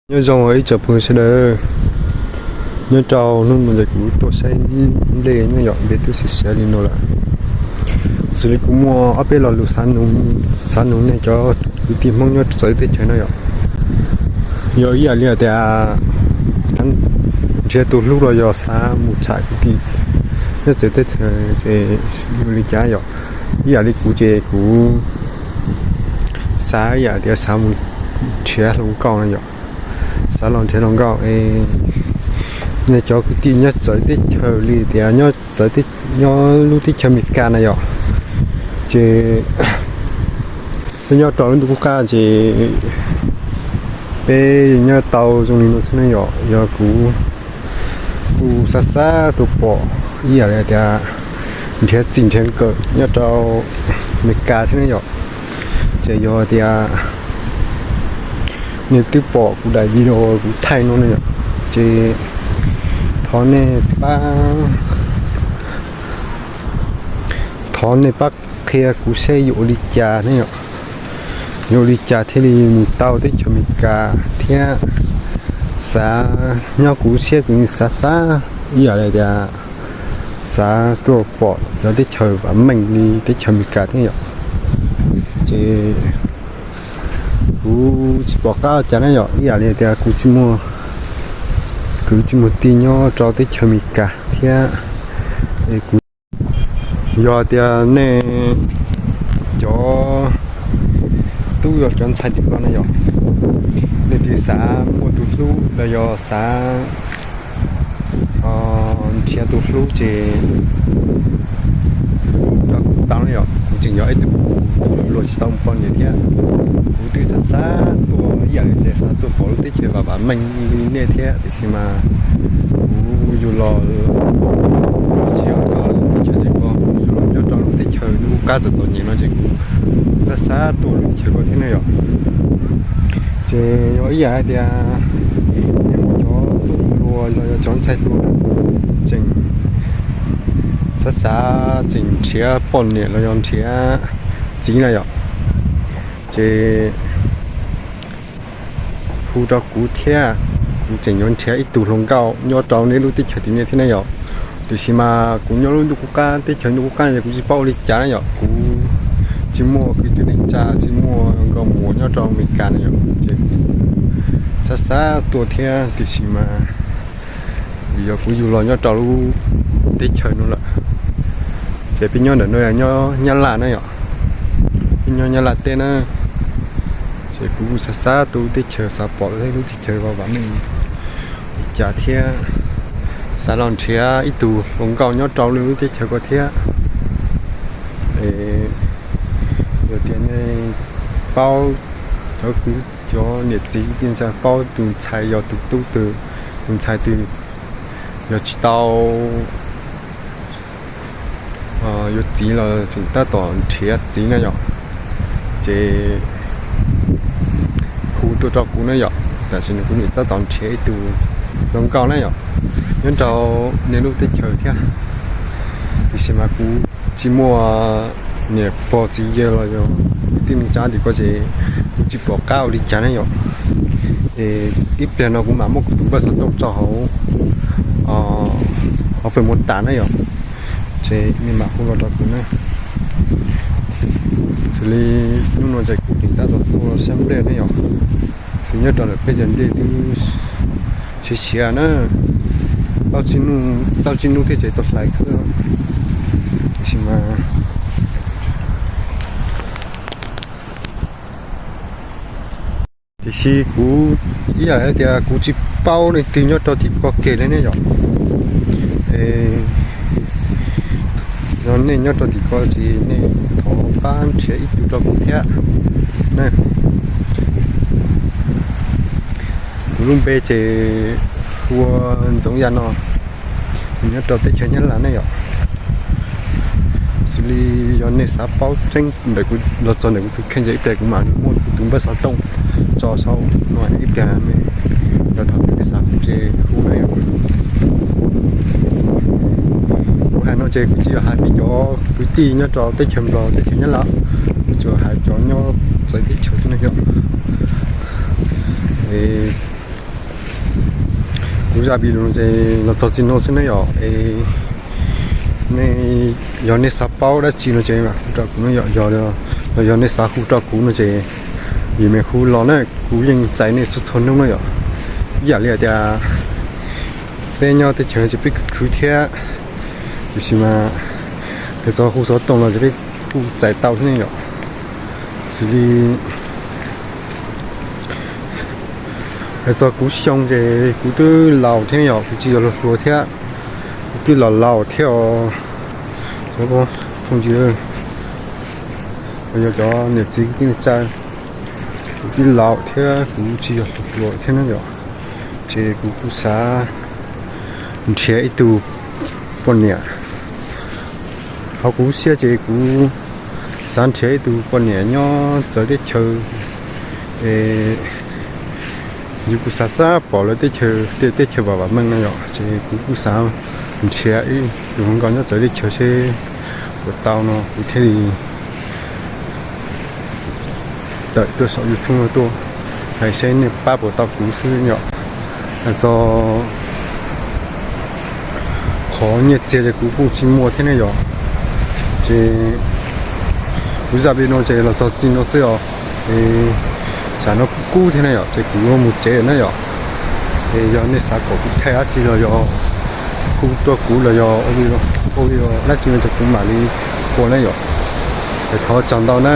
Nyob zoo ib tsoom phooj ywg sawv daws, nyob rau hnub no ces kuv tuaj saib nplej nyob yom, nplej twb siav siav li no lawm. Xws li kuv muaj ob peb lo lus xav nug, xav nug nej cov kwv tij Hmoob nyob txawv teb chaws no yom. Yog ib yam li tias nrhiav tus hlub los yog xav mus tsham kwv tij nyob txawv teb chaws ces yuav li cas yom. Ib yam li kuv ces kuv xav ib yam tias xav mus nrhiav hluas nkauj no yom, xav los nrhiav hluas nkauj es nej cov kwv tij nyob txawv teb chaws li tias nyob txawv, nyob lub teb chaws Amelikas na yom, ces peb nyob rau lub ntuj qub qab ces peb nyob tau zoo li no xwb ne yom. Yog kuv kuj xav xav tuaj pom ib yam li tias nrhiav txij nrhiav nkawm nyob rau Amelikas thiab ne yom. Ces yog tias nej twb pom kuv daim video kuv thaij no ne yom, ces thov nej pab, thov nej pab qhia kuv seb yuav ua li cas ne yom, yuav ua li cas thiaj li mus tau teb chaws Amelikas thiab xav nyob kuv siab kuv xav xav ib yam li tias xav tuaj pom cov teb chaws vam meej li teb chaws Amelikas thiab yom. Ces kuv tsis pom qab ua cas na yom, ib yam li tias kuv tsis muaj kwv tsis muaj tij nyob rau teb chaws Amelikas thiab. Es kuv, yog tias nej cov tub yog cov ntxhais tim ko na yom, nej twb xav muaj tus hlub los yog xav nrhiav tus hlub ces hu rau kuv tau na yom. Kuv tseem yog ib tug luag tsis tau poj niam thiab, kuv twb xav xav tuaj ib yam li tias xav tuaj pom lub teb chaws vam vam meej li nej thiab, tiam sis mas kuv yug los tsis yog nyob lub teb chaws tim ko, yug los nyob rau lub teb chaws ntuj qub qab txom txom nyem no ces kuv xav xav tuaj lub teb chaws ko thiab ne yom. Ces yog ib yam hais tias nej muaj cov tub hluas los yog cov ntxhais hluas tseem xav xav tseem nrhiav poj niam los yog nrhiav txiv na yom, ces hu rau kuv thiab. Kuv tseem yuav nrhiav ib tug hluas nkauj nyob rau nej lub teb chaws tim nej thiab ne yom. Tiam sis mas kuv nyob lub ntuj qub qab, teb chaws ntuj qub qab ces kuv tsis paub ua li cas na yom. Kuv tsis muaj kwv tij neej tsa, tsis muaj nkauj muam nyob rau Amelikas na yom, ces kuv xav xav tuaj thiab, tiam sis mas vim yog kuv yug los nyob rau lub teb chaws no lawm, ces peb nyob ntawm no nyob Nyab Laj na yom, peb nyob Nyab Laj teb na, ces kuv xav xav tuaj lub teb chaws, xav pom lub teb chaws vam vam meej li cas thiab, xav los nrhiav ib tug hluas nkauj nyob rau lub teb chaws ko thiab. Yog tias nej paub, cov kwv cov niam txiv kwv tij neej tsa paub tus ntxhais yog tus tub twg, tus ntxhais twg yog tsis tau yuav txiv los tseem tab tom nrhiav txiv na yom, ces hu tuaj rau kuv na yom. Tam sim no kuv nim tab tom nrhiav ib tug hluas nkauj na yom, nyob rau nej lub teb chaws thiab, tiam sis mas kuv tsis muaj niam pog txiv yawg los yog kwv tij neej tsa tim ko ces kuv tsis pom qab ua li cas na yom. Es ib pliag no kuv mam muab kuv tus npawb xov tooj tso hauv, hauv Facebook tas na yom, ces nej mam hu los rau kuv na. Xws li hnub no ces kuv nim tab tom tuaj saib nplej ne yom, xws nyob rau ntawm peb cov nplej twb siav siav na, tau tsib hnub thiab ces tau hlais xwb, tiam sis mas tiam sis kuv ib yam hais tias kuv tsis paub leej twg nyob rau tim ko kiag li ne yom. Es yog nej nyob rau tim ko ces nej thov pab nrhiav ib tug rau kuv thiab na. Kuv lub npe ces hu ua Ntxoov Yaj no, nyob rau teb chaws Nyab Laj ne yom. Xws li yog nej xav paub tseeb ntawm kuv los txog ntawm kuv tus kheej ces ib pliag kuv mam muab kuv tus npawb xov tooj tso saum no ib pliag, yog thaum twg nej xav hu ces hu na yom. Kuv hais no ces kuv tsis yog hais peb cov kwv tij nyob rau teb chaws Nplog teb chaws Nyab Laj, kuv tsuas hais cov nyob txawv teb chaws xwb na yom. Es Kuv zaj video no ces los txog txij no xwb ne yom. Nej, yog nej xav paub dab tsi no ces hu rau kuv no yom, yog, yog nej xav hu rau kuv no ces yim me hu los na, kuv yeej txais nej txhua txhua hnub no yom. Ib yam li hais tias peb nyob teb chaws ces peb khwv khwv thiab, tiam sis mas hais txog hu xov tooj los ces peb kuj txais tau thiab ne yom. Xws li hais txog kuv xyoo ces kuv twb laus thiab yom, kuv tsis yog hluas hluas thiab, kuv twb laus laus thiab os. Cov phooj ywg, yog cov niam txiv kwv tij neej tsa, kuv twb laus thiab kuv tsis yog hluas hluas thiab ne yom, ces kuv kuj xav nrhiav ib tug poj niam. Hauv kuv siab ces kuv xav nrhiav ib tug poj niam nyob txawv teb chaws, es yus kuj xav txab pom lawv teb chaws, tej teb chaws vam vam meej no yom, ces kuv kuj xav nrhiav ib tug hluas nkauj nyob txawv teb chaws seb puas tau no kuv thiaj li tawm tuaj saum YouTube no tuaj hais seb nej pab puas tau kuv xwb yom. Hais txog qhov nyiaj txiag ces kuv kuj tsis muaj thiab ne yom. Ces kuv zaj video no ces los txog txij no xwb os. Es tsam no kuv kub thiab ne yom, ces kuv yuav mus tsev lawm na yom. Es yog nej xav kom kuv thaij dab tsi los yog hu rau kuv los yog ua li dab tsi no ces kuv mam li ua na yom. Es thov tsaug ntau na.